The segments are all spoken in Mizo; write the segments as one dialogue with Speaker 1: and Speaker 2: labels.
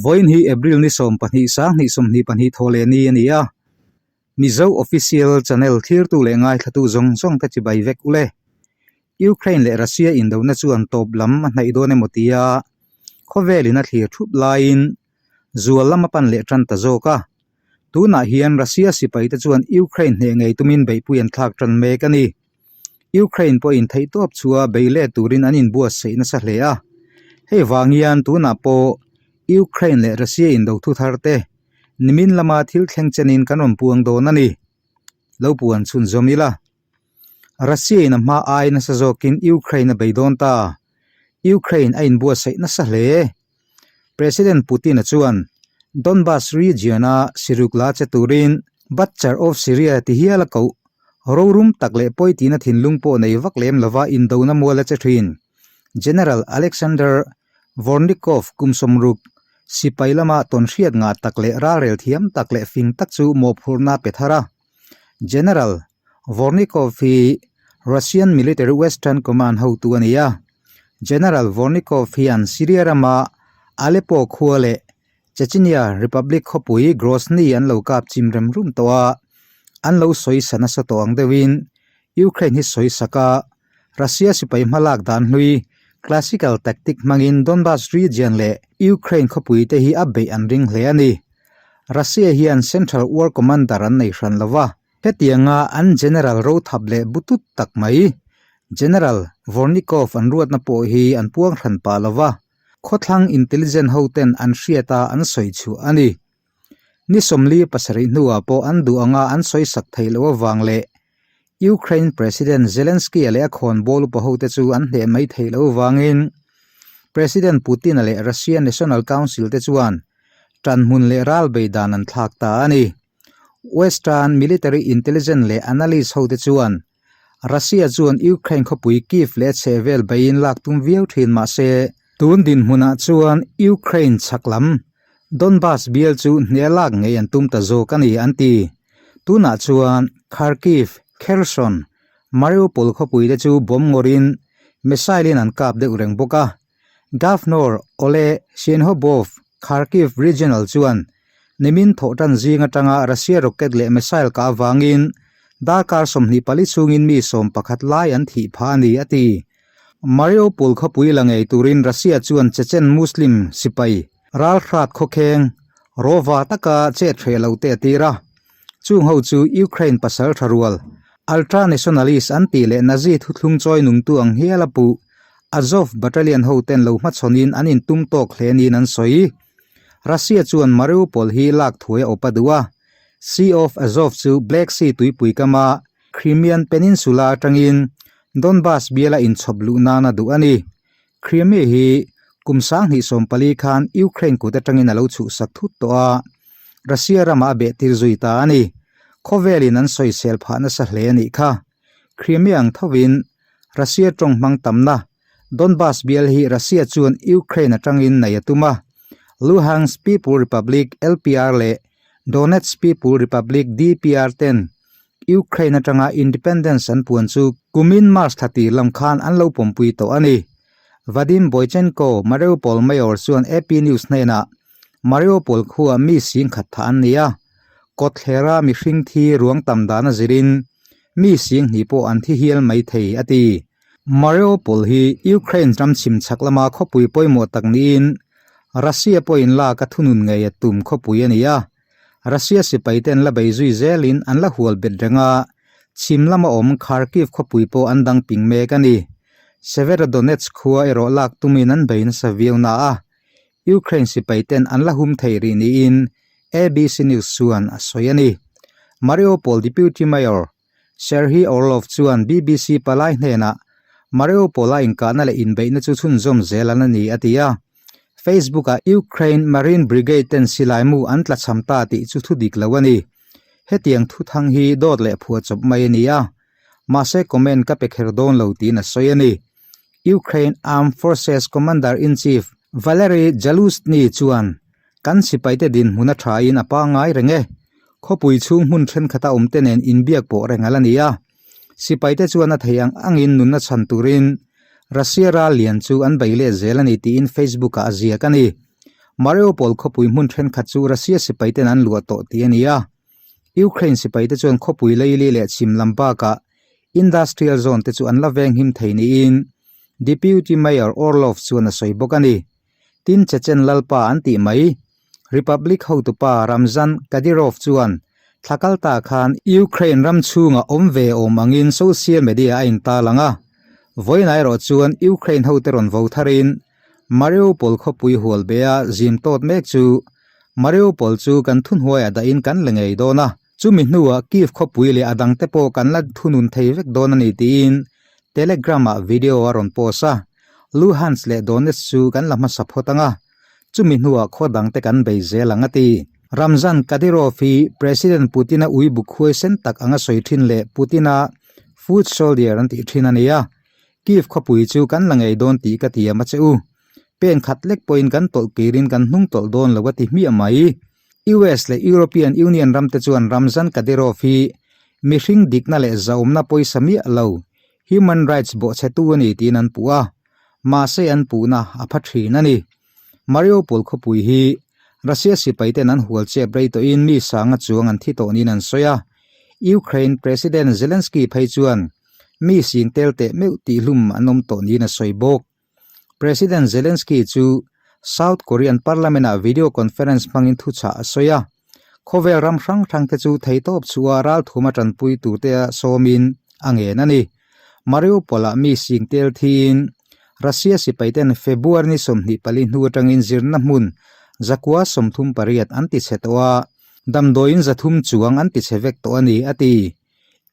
Speaker 1: Vawiin hi April ni 12 2022 thaw leh ni a ni a. Mizo Official Channel thlirtu leh ngaithlatu zawng zawng te chibai vek ule. Ukraine leh Russia indona chuan tawp lam a hnaih dawn emaw tia khawvelin a thlir thup laiin zual lam a pan leh tan ta zawk a. Tunah hian Russia sipaite chuan Ukraine hneh ngei tumin beihpui an thlak tan mek a ni. Ukraine pawhin theihtawp chua bei let turin an inbuatsaih nasa hle a. Hei vang hian tunah pawh Ukraine leh Russia indo thu thar te nimin lama thil thleng chenin kan rawn puang dawn a ni. Lo puan chhunzawm ila. Russia in a hma ai nasa zawkin Ukraine a bei dawn ta. Ukraine a inbuatsaih nasa hle. President Putin-a chuan Donbas region-a siruk la che turin Butcher of Syria ti hial a koh. Rorum tak leh pawi tina thinlung pawh nei vak lem lova indona mual a che thin. General Alexander Vornikov kum 60 sipai lama tawnhriat ngah tak leh ralrel thiam tak leh fing tak chu mawhphurhna a pe thar a. General Vornikov hi Russian Military Western Command hotu a ni a. General Vornikov hian Syria rama Aleppo khua leh Chechnya Republic khawpui Grozny an lo kap chim rem rum tawh a, an lo sawi sa nasa tawh ang deuhin Ukraine hi sawi sak a, Russia sipai hmalak dan hlui classical tactic hmangin Donbas region leh Ukraine khawpui te hi a beih an ring hle a ni. Russia hian Central War Commander an nei hran lo va. Hetianga an General rothap leh butut tak mai, General Vornikov an ruatna pawh hi an puang hran pah lo va, khawthlang intelligent hoten an hriat a an sawi chhuah a ni. Ni 47 hnuah pawh an duh anga an sawi sak theih loh avang leh Ukraine President Zelensky-a leh a khawnbawl upa hote chu an hneh mai theih loh avangin President Putin-a leh Russia National Council te chuan ṭanhmun leh ralbei dan an thlak ta a ni. Western military intelligence leh analyst hote chuan Russia chuan Ukraine khawpui Kyiv leh a chhehvel beiin lak tum viau thin mah se, tun dinhmunah chuan Ukraine chhak lam Donbas bial chu hneh lak ngei an tum ta zawk a ni an ti. Tunah chuan Kharkiv, Kherson, Mariupol khawpui te chu bomb ngawrin missile in an kap deuh reng bawk a. Governor Oleh Syenhobov, Kharkiv Regional chuan Nimin thawhtan zing atanga Russia rocket leh missile kah avangin darkar 24 chhungin mi 11 lai an thih phah a ni, a ti. Mariupol khawpui la ngei turin Russia chuan Chechen Muslim sipai ralhrat khawkheng rawva taka chet hreh lo te a tir a. Chung ho chu Ukraine pasal tha rual, ultra-nationalist an tih leh Nazi thuthlung chawi nungtu ang hial a puh Azov Battalion hoten lo hmachhawnin an intum tawk hle niin an sawi. Russia chuan Mariupol hi lak thuai a awp a duh a, Sea of Azov chu Black Sea tuipui kama Crimean Peninsula atangin Donbas biala inchhawp luh nan a duh a ni. Crimea hi kum 2014 khan Ukraine kut atangin a lo chhuhsak thut tawh a, Russia ramah a behtir zui ta a ni. Khawvelin an sawisel phah nasa hle a nih kha. Crimea ang thovin Russia tawng hmang tamna Donbas bial hi Russia chuan Ukraine atangin nei a tum a, Luhansk People Republic, LPR, leh Donetsk People Republic, DPR, ten Ukraine atanga independence an puan chu kumin March thla tir lam khan an lo pawmpui tawh a ni. Vadim Boychenko, Mariupol Mayor chuan AP News hnenah, Mariupol khuaa mi singkhat thah an ni a, kawtthlera mihring thi ruang tam dan a zirin mi singhnih pawh an thi hial mai thei, a ti. Mariupol hi Ukraine ram chhim chhak lama khawpui pawimawh tak niin Russia pawhin lak a thunun ngei a tum khawpui a ni a. Russia sipaite an la bei zui zelin an la hual bet reng a, chhim lama awm Kharkiv khawpui pawh an dang ping mek a ni. Severodonetsk khua erawh lak tumin an bei nasa viau na a, Ukraine sipaiten an la hum thei rih niin ABC News chuan a sawi a ni. Mariupol Deputy Mayor Serhiy Orlov chuan BBC palai hnenah Mariupol-a inkahna leh inbeihna chu chhunzawm zel an a ni a ti a. Facebook-ah Ukraine Marine Brigade ten silai mu an tlachham ta tih chu thu dik lo a ni. Hetiang thu thang hi dawt leh phuahchawp mai a ni a, mahse comment ka pe kher dawn lo tiin a sawi a ni. Ukraine Armed Forces Commander-in-Chief Valery Zaluzhny chuan Kan sipaite dinhmun a thain a pangngai reng e. Khawpui chhung hmun thenkhat a awmte nen inbiak pawh reng a la ni a. Sipaite chuan a thei ang angin nunna chhan turin Russia ral lian chu an bei let zel a ni tiin Facebook-ah a ziak a ni. Mariupol khawpui hmun thenkhat chu Russia sipaiten an luah tawh tih a ni a. Ukraine sipaite chuan khawpui leili leh chhim lam bakah industrial zone te chu an la venghim thei niin Deputy Mayor Orlov chuan a sawi bawk a ni. Tin Chechen lalpa an tih mai. Republic hotupa Ramzan Kadyrov chuan thla kal ta khan Ukraine ram chhunga awm ve awm angin social media a intalang a. Vawiin erawh chuan Ukraine hote rawn vo tharin Mariupol khawpui hual bea zim tawt mek chu Mariupol chu kan thunhnuaiah dahin kan la ngei dawn a, chumi hnuah Kyiv khawpui leh a dangte pawh kan la thunun thei vek dawn a ni tiin Telegram-ah video a rawn post a. Luhansk leh Donetsk chu kan la hmasa phawt ang a, chumi hnuah khaw dangte kan bei zel ang a ti. Ramzan Kadyrov hi President Putin-a ui buk huaisen tak anga sawi thin leh Putin-a foot soldier an tih thin a ni a, Kyiv khawpui chu kan la ngei dawn tih ka tiam a che u. Pen khat lek pawhin kan tawlh kirin kan hnung tawlh dawn lo a ti hmiah mai. US leh European Union ramte chuan Ramzan Kadyrov hi mihring dikna leh zahawmna pawisa miah lo, human rights bawhchhetu a ni tiin an puh a, mahse an puhna a pha thin a ni. Mariupol khawpui hi Russia sipaiten an hual chep rei tawhin mi sanga chuang an thi tawh niin an sawi a, Ukraine President Zelensky phei chuan mi sing tel teh meuh tihhlum an awm tawh niin a sawi bawk. President Zelensky chu South Korean Parliament-ah video conference hmangin thuchah a sawi a, khawvel ram hrang hrangte chu theitawp chhuah ralthuma tanpui turte a sawmin a ngen a ni. Mariupol-ah mi sing tel thiin Russia sipaiten February ni 24 hnu atangin zirna hmun 138 an tichhe tawh a, damdawiin 300 chuang an tichhe vek tawh a ni, a ti.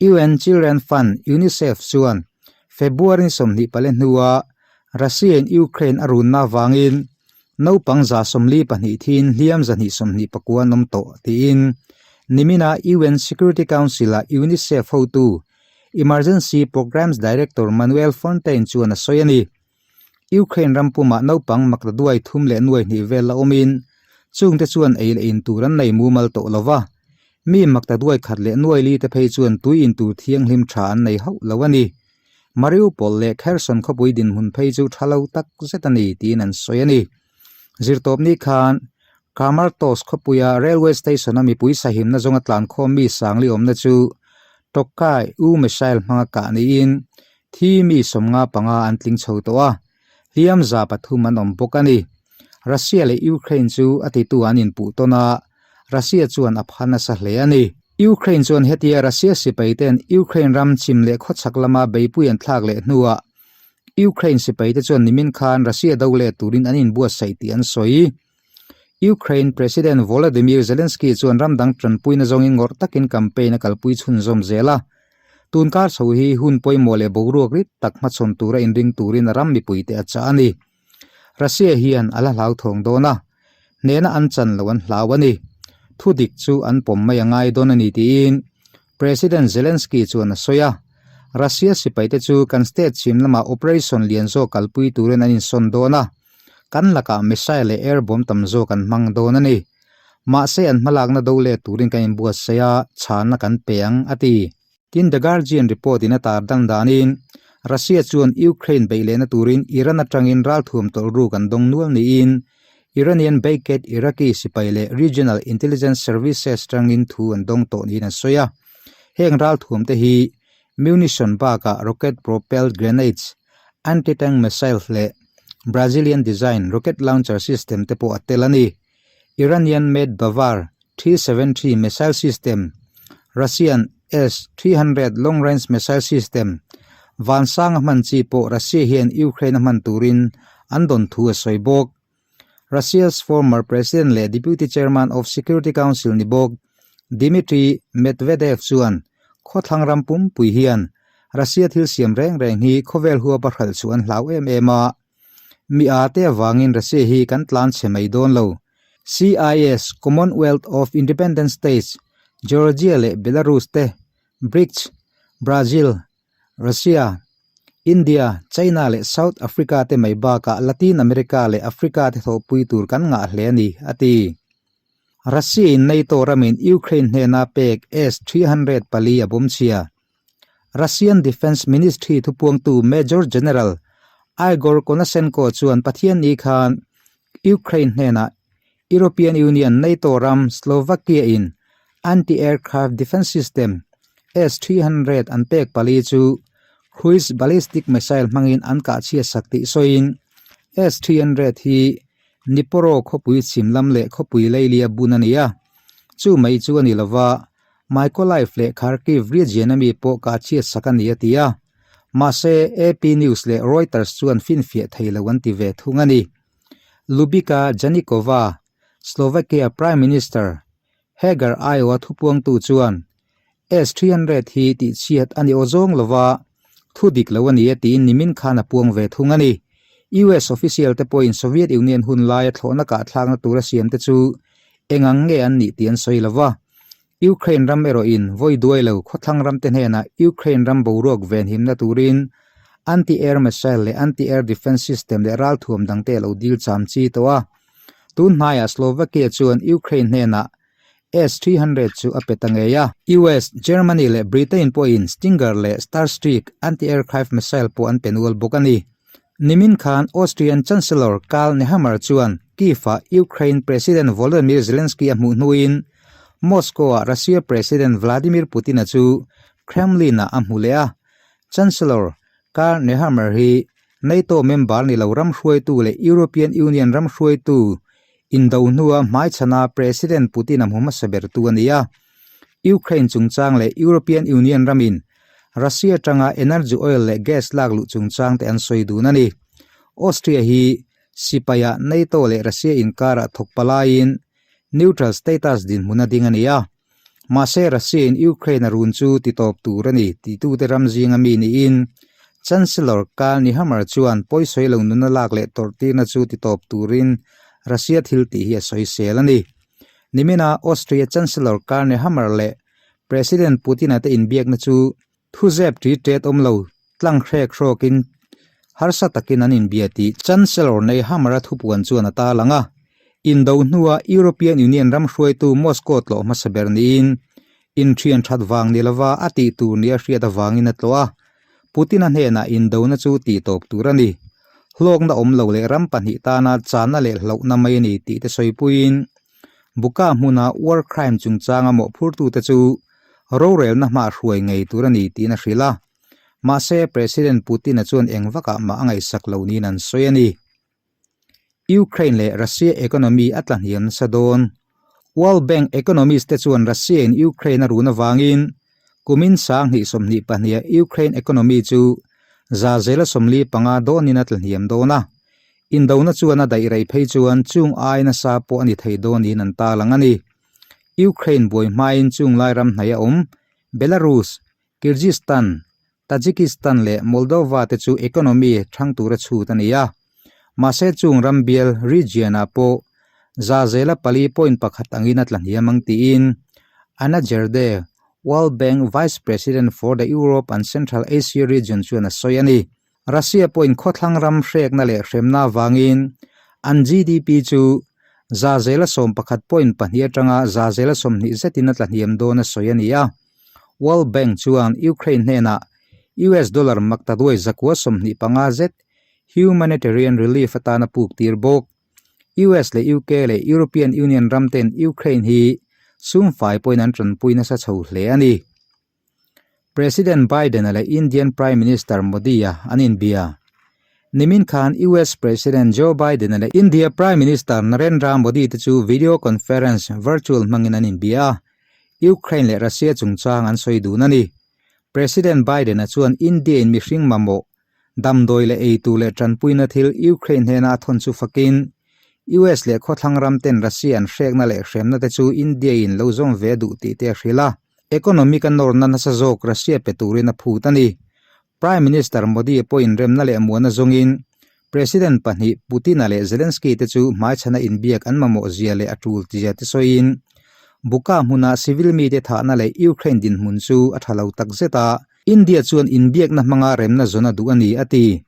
Speaker 1: UN Children Fund, UNICEF, chuan February ni 24 hnua Russia-in Ukraine a runna avangin naupang 42 thiin hliam 229 an awm tawh tiin nimina UN Security Council-a UNICEF hotu Emergency Programs Director Manuel Fontaine chuan a sawi a ni. Ukraine ram pumah naupang makta duai thum leh nuai hnih vel la awmin chungte chuan ei leh in tur an nei mumal tawh lo va, mi makta duai khat leh nuai li te phei chuan tui in tur thianghlim tha an nei hauh lo a ni. Mariupol leh Kherson khawpui dinhmun phei chu tha lo tak zet a ni tiin an sawi a ni. Zirtawpni khan Kramatorsk khawpuia railway station-a mipui sahimna zawnga tlankhawm mi sangli awmna chu Tokai U missile hmanga kah niin Thi mi 55 an tling chho tawh a, hliam 300 an awm bawk a ni. Russia leh Ukraine chu a titu an inpuh tawn a, Russia chuan a pha nasa hle a ni. Ukraine chuan hetia Russia sipaiten Ukraine ram chhim leh khawchhak lama beipui an thlak leh hnuah Ukraine sipaite chuan nimin khan Russia do leh turin an inbuatsaih tih an sawi. Ukraine President Volodymyr Zelensky chuan ram dang tanpuina zawngin ngawrh takin campaign a kalpui chhunzawm zel a. Tun kar chho hi hun pawimawh leh boruak rit tak hmachhawn tura inring turin a ram mipuite a chah a ni. Russia hian a la hlauthawng dawn a, hnehna an chan lo an hlau a ni. Thudik chu an pawm mai a ngai dawn a ni tiin President Zelensky chuan a sawi a. Russia sipaite chu kan state chhim lamah operation lian zawk kalpui turin an insawn dawn a. Kan lakah missile leh air bomb tam zawk an hmang dawn a ni. Mahse an hmalakna do let turin kan inbuatsaih a, chhanna kan pe ang, a ti. Tin, The Guardian report in a tar dang danin, Russia chuan Ukraine beih lehna turin Iran atangin ralthuam tawlh ruk an dawng nual niin Iranian backed Iraqi sipai leh regional intelligence services atangin thu an dawng tawh niin an sawi a. Heng ralthuam te hi munition bakah rocket propelled grenades, anti-tank missile leh Brazilian design rocket launcher system te pawh a tel a ni. Iranian made Bavar 373 missile system, Russian S-300 long range missile system, vansanga hman chi pawh Russia hian Ukraine a hman turin an dawn thu a sawi bawk. Russia's former president leh deputy chairman of Security Council ni bawk Dmitry Medvedev chuan khawthlang ram pumpui hian Russia thil siam reng reng hi khawvel huapa hralh chu an hlau em em a, mi a te avangin Russia hi kan tlan chhe mai dawn lo. CIS, Commonwealth of Independent States, Georgia leh Belarus te, BRICS, Brazil, Russia, India, China leh South Africa te mai bakah Latin America leh Africa te thawhpui tur kan ngah hle a ni, a ti. Russia-in NATO ramin Ukraine hnena pek S-300 pali a bawm chhia. Russian Defence Ministry thupuangtu Major General Igor Konashenkov chuan Pathianni khan Ukraine hnenah. European Union NATO ram Slovakia in anti-aircraft defence system S-300 an pek pali chu cruise ballistic missile hmangin an kah chhiatsak tih sawiin S-300 hi Dnipro khawpui chhim lam leh khawpui leilia bun a ni a. Chu mai chu a ni lova, Mykolaiv leh Kharkiv region ami pawh kah chhiatsak a ni a ti a. Mahse, AP News leh Reuters chuan finfiah thei lo an ti ve thung a ni. Lubika Janikova, Slovakia Prime Minister Heger Iowa thupuangtu chuan S-300 hi tihchhiat a ni aw zawng lova, thu dik lo a ni e tiin nimin khan a puang ve thung a ni. US official te pawhin Soviet Union hun laia thlawhna kahthlakna tura siam te chu eng ang nge an nih tih an sawi lova. Ukraine ram erawhin vawi duai lo khawthlang ramte hnenah Ukraine ram boruak venhimna turin anti-air missile leh anti-air defense system leh ralthuam dangte a lo dil cham chi tawh a. Tun hnaiah Slovakia chuan Ukraine hnenah S-300 chu a pe ta ngei a. US, Germany leh Britain pawhin Stinger leh Starstreak anti-aircraft missile pawh an pe nual bawk a ni. Nimin khan Austrian Chancellor Karl Nehammer chuan Kyiv-ah Ukraine President Volodymyr Zelensky a hmuh hnuin Moscow-ah Russia President Vladimir Putin-a chu Kremlin-ah a hmu leh a. Chancellor Karl Nehammer hi NATO member ni lo ram hruaitu leh European Union ram hruaitu indo hnua hmaichhana President Putin-a hmu hmasa bertu a ni a. Ukraine chungchang leh European Union ramin Russia atanga energy oil leh gas lak luh chungchang te an sawi dun a ni. Austria hi sipaia NATO leh Russia inkarah thawk palaiin neutral status dinhmun a ding a ni a. Mahse Russia in Ukraine a run chu titawp tur a ni titute ram zinga mi niin Chancellor Karl Nehammer chuan pawisawi lo nuna lak leh tawrhtirna chu titawp turin Russia thil tih hi a sawisel a ni. Nimina Austria Chancellor Karl Nehammer leh President Putin-a te inbiakna chu thu zep ṭi ṭet awm lo tlang hrek hrawkin harsa takin an inbia tih Chancellor Nehammer-a thupuan chuan a tarlang a. Indo hnua European Union ram hruaitu Moscow tlawh hmasa ber niin inthian ṭhat vang ni lova a tih tur nia hriat avangin a tlawh a. Putin-a hnenah indona chu tihtawp tur a ni. Hlawkna awm lo leh ram pahnih tana channa leh hlauhna mai a ni tih te sawipuiin Buka hmuna war crime chungchanga mawhphurtute chu rorelna hmah hruai ngei tur a ni tiin a hrilh a. Mahse, President Putin-a chuan eng vakah mah a ngaihsak lo niin an sawi a ni. Ukraine leh Russia economy a tla hniam nasa dawn. World Bank economist te chuan Russia-in Ukraine a run avangin kumin 2022-a Ukraine economy chu 45% dawnin a tla hniam dawn a. Indona chuan a daih rei phei chuan chung ai nasa pawh a ni thei dawnin an tarlang a ni. Ukraine buai hmain chung lai ram hnaih a awm Belarus, Kyrgyzstan, Tajikistan leh Moldova te chu economy thang tura chhut a ni a. Mahse chung ram bial region-ah pawh 4.1% angin a tla hniam ang tiin Anna Jerde, World Bank Vice President for the Europe and Central Asia region chuan a sawi a ni. Russia pawhin khawthlang ram hrekna leh hremna avangin an GDP chu 11.2% atanga 20% zetin a tla hniam dawn a sawi a ni a. World Bank chuan Ukraine hnenah US dollar maktaduai 125 zet humanitarian relief atana puk tir bawk. US leh UK leh European Union ramten Ukraine hi sumfai pawhin an tanpui nasa chho hle a ni. President Biden-a leh Indian Prime Minister Modi-a an inbia. Nimin khan US President Joe Biden-a leh India Prime Minister Narendra Modi te chu video conference virtual hmangin an inbia a, Ukraine leh Russia chungchang an sawi dun a ni. President Biden-a chuan India-in mihring mamawh Damdawi leh eitu leh tanpuina thil Ukraine hnena a thawn chu fakin, US leh khawthlang ram ten Russia an hrekna leh hremna te chu India in lo zawm ve duh tih te a hrilh a. Economic a nawrna nasa zawk Russia pe turin a phut a ni. Prime Minister Modi pawhin remna leh muana zawngin President pahnih Putin-a leh Zelensky te chu hmaichhana inbiak an mamawh zia leh a tul zia te sawiin, Buka hmuna civil mite thahna leh Ukraine dinhmun chu a tha lo takzet a, India chuan inbiakna hmanga remna zawn a duh a ni, a ti.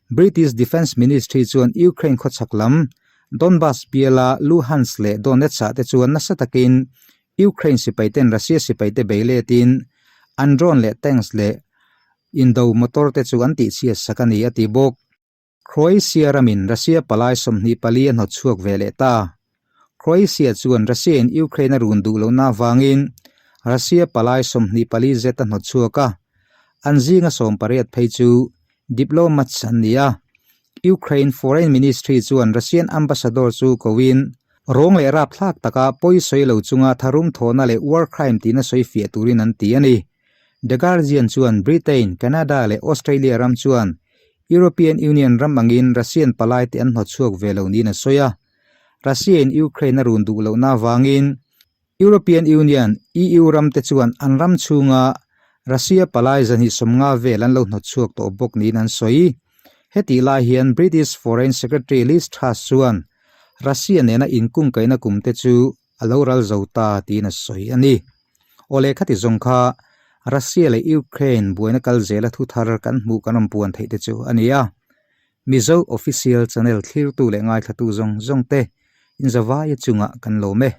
Speaker 1: British Defence Ministry chuan Ukraine khawchhak lam, Donbas biala Luhansk leh Donetsk-ah te chuan nasa takin Ukraine sipaiten Russia sipaite bei letin an drone leh tanks leh indo motor te chu an tihchhiat sak a ni, a ti bawk. Croatia ramin Russia palai 24 a hnawt chhuak ve leh ta. Croatia chuan Russia-in Ukraine a run duh lohna avangin Russia palai 24 zet a hnawt chhuak a, an zinga 18 phei chu diplomats an ni a. Ukraine Foreign Ministry chuan Russian ambassador chu koin rawng leh rapthlak taka pawi sawi lo chunga tharum thawhna leh war crime tihna sawi fiah turin an ti a ni. The Guardian chuan Britain, Canada leh Australia ram chuan European Union ram angin Russian palai te an hnawt chhuak ve lo niin a sawi a. Russia-in Ukraine a run duh lohna avangin European Union, EU, ram te chuan an ram chhunga Russia palai zahnih 50 vel an lo hnawt chhuak tawh bawk niin an sawi. Hetih lai hian British Foreign Secretary Liz Truss chuan Russia nena inkungkaihna kum te chu a lo ral zo ta tiin a sawi a ni. Awle khati zawng kha Russia leh Ukraine buaina kal zela thu thar kan hmuh kan rawn puan theih te chu a ni a. Mizo Official Channel thlirtu leh ngaithlatu zawng zawng te inzavaia chungah kan lawm e.